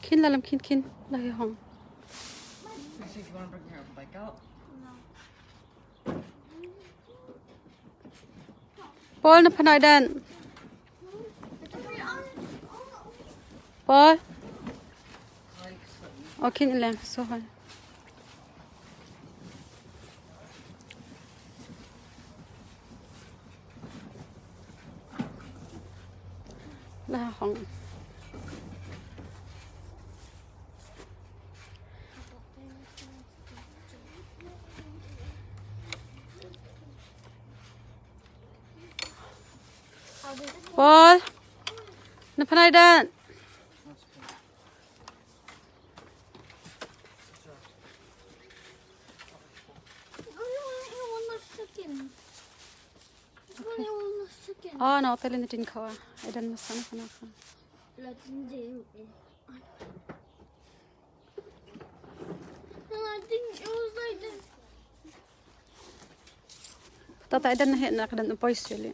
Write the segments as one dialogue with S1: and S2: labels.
S1: Khin la lam khin khin la hi hong. Paul na phanai dan. Paul. O khin leng so hoi. La hong. Paul, na phanai dan. Oh, no, tele na tin khawa. Edan masana khana kha. Tata edan na he na kadan upoi sili.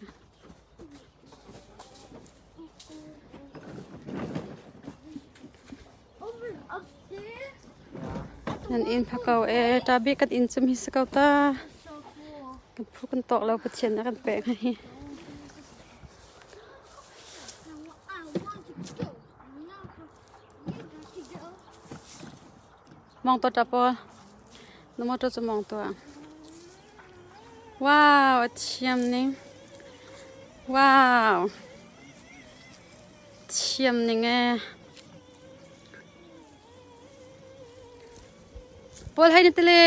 S1: Nan inn phako e tabi kan inn chum hi sakau ta. Kan phu kan tok lo Pathian na kan pek hi. Mong to ta pawl. Na motor cu mong to. Wow, a thiam ning. Wow. Thiam ning ee. Paul hai na tele.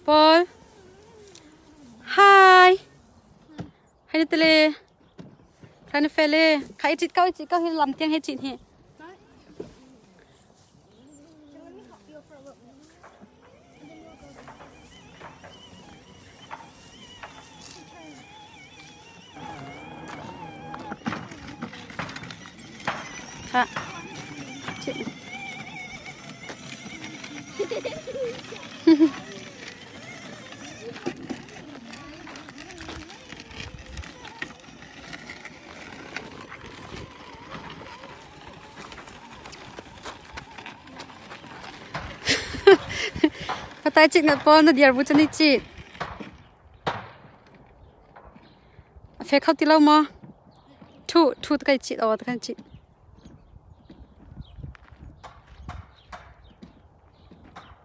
S1: Paul. Hi. Hai na tele. Khai na fele. Khai chit kau chit kau hi lam tiang he chit hi. Ha. Patai cit na pawl na diar bu chan i cit. A fe kho ti lo maw? Thu thu kai cit aw kan cit.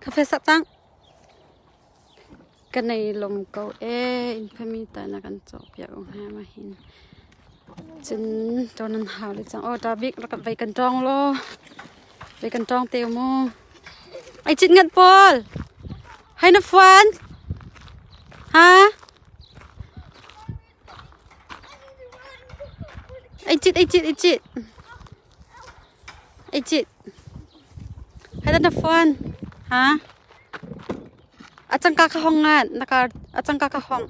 S1: Ka fe sap tang. Ka nei lom ko ee inn phami ta na kan cawk piak u hnga ma hin. Cun to nan hau le cang. Aw ta bik rak vei kan tong law. Vei kan tong te mu. Ai cit ngat pawl. Hai na fuan. Ha? Ai cit ai cit ai cit. Ai cit. Hai na fuan. Ha? A cangka ka hong ngat. Na ka a cangka ka hong.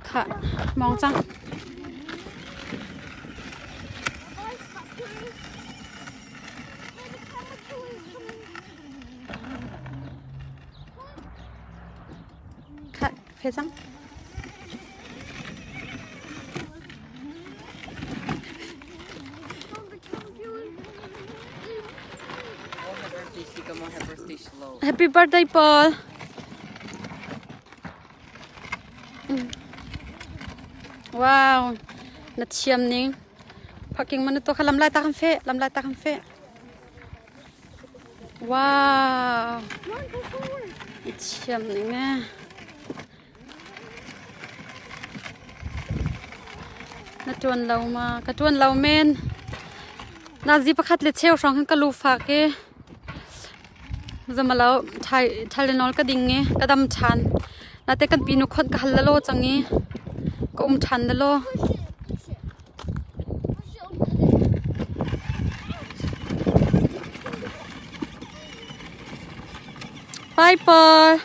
S1: Kha mong cang. Kha phe cang. Happy birthday, Paul. Wow, na thiam ning. Parking man to kha lam lai ta kan fe, lam lai ta kan fe. Wow. Na thiam ning e. Na tuan lo ma, ka tuan lo men. Na zi pakhat le cheu hrawng khan ka lu fak i Zamalo Tylenol ka ding i ka dam ṭhan. Nate kan pinu khonh ka hal lelaw cang i ka um ṭhan lelaw. Bye Paul.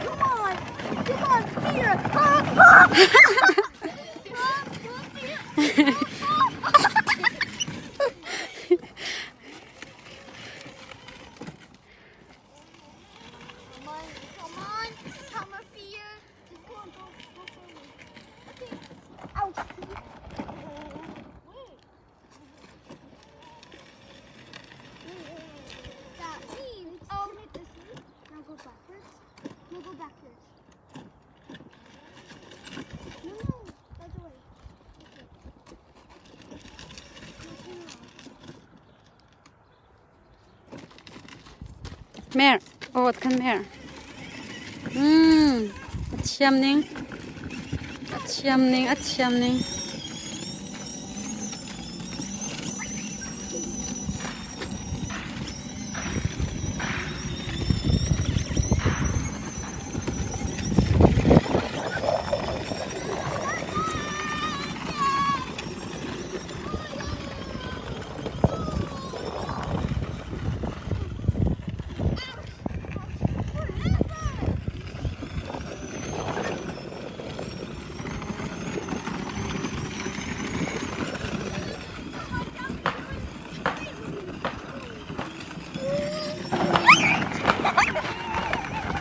S2: Come on. Come on, fear. Ah, ah. Come on, come on, come on, fear. Just go on, go, go forward. Okay. Ouch. Wait. That means oh, this way. Now go backwards. Now go backwards. No, no, that's the way. Okay. Now turn around.
S1: Mer. Awt khan mer. Mm. A thiam ning. A thiam ning, a thiam ning.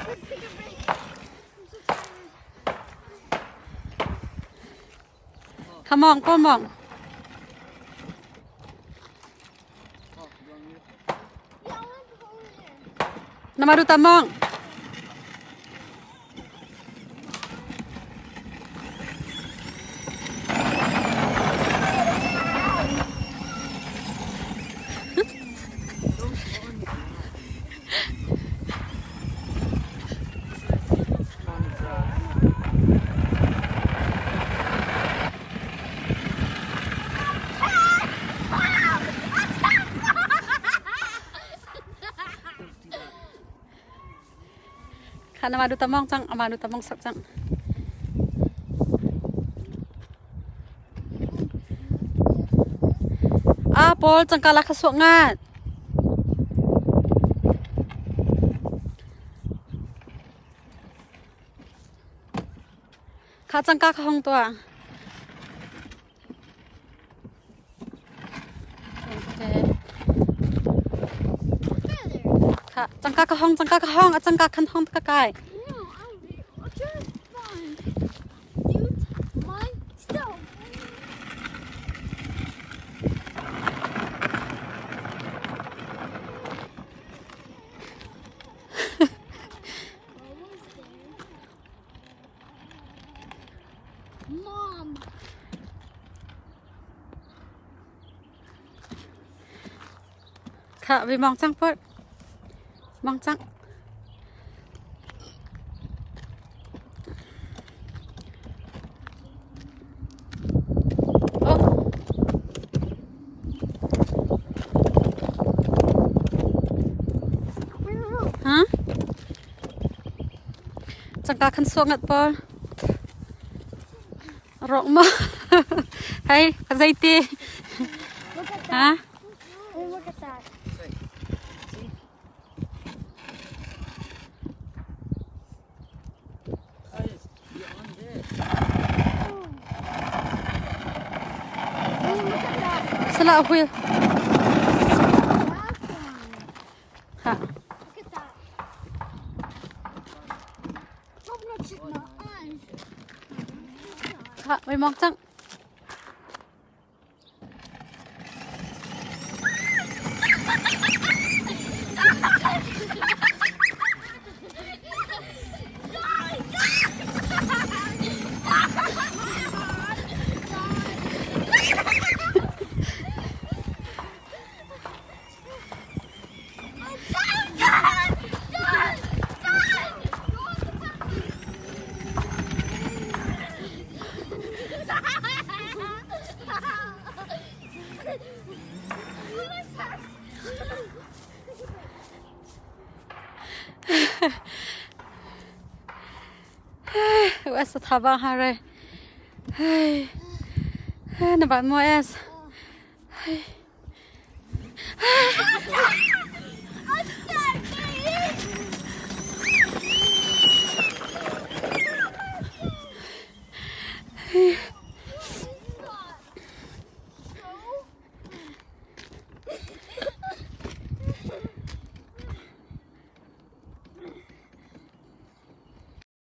S2: Let's take a break. I'm so tired.
S1: Kha mong ko mong.
S2: Yeah, I want to go in there.
S1: Na maru ta mong. Kha na maru ta mong cang. Amaru ta mong sak cang. Ah, Paul cangka la kha suak ngat. Kha cangka kha hong tuah. Okay.
S2: Feather.
S1: Kha cangka ka hong cangka ka hong a cangka khan hong ka kai.
S2: No, I'm just fine. Dude, myself. Almost there. Mom.
S1: Kha vi mong cang pot. Mong cang. Oh. Ha? Cangka khan suak ngat Paul. Rok mo. Hey, zeiti.
S2: Look at
S1: Ha?
S2: that. Hey, look at that. Hey, look at that.
S1: Sala wheel.
S2: That one.
S1: Ha.
S2: Look at that. Hope not just my eyes.
S1: Kha, vi mong cang. US tha bang ha re. Hey. Na ban mo es. Hey. Hi.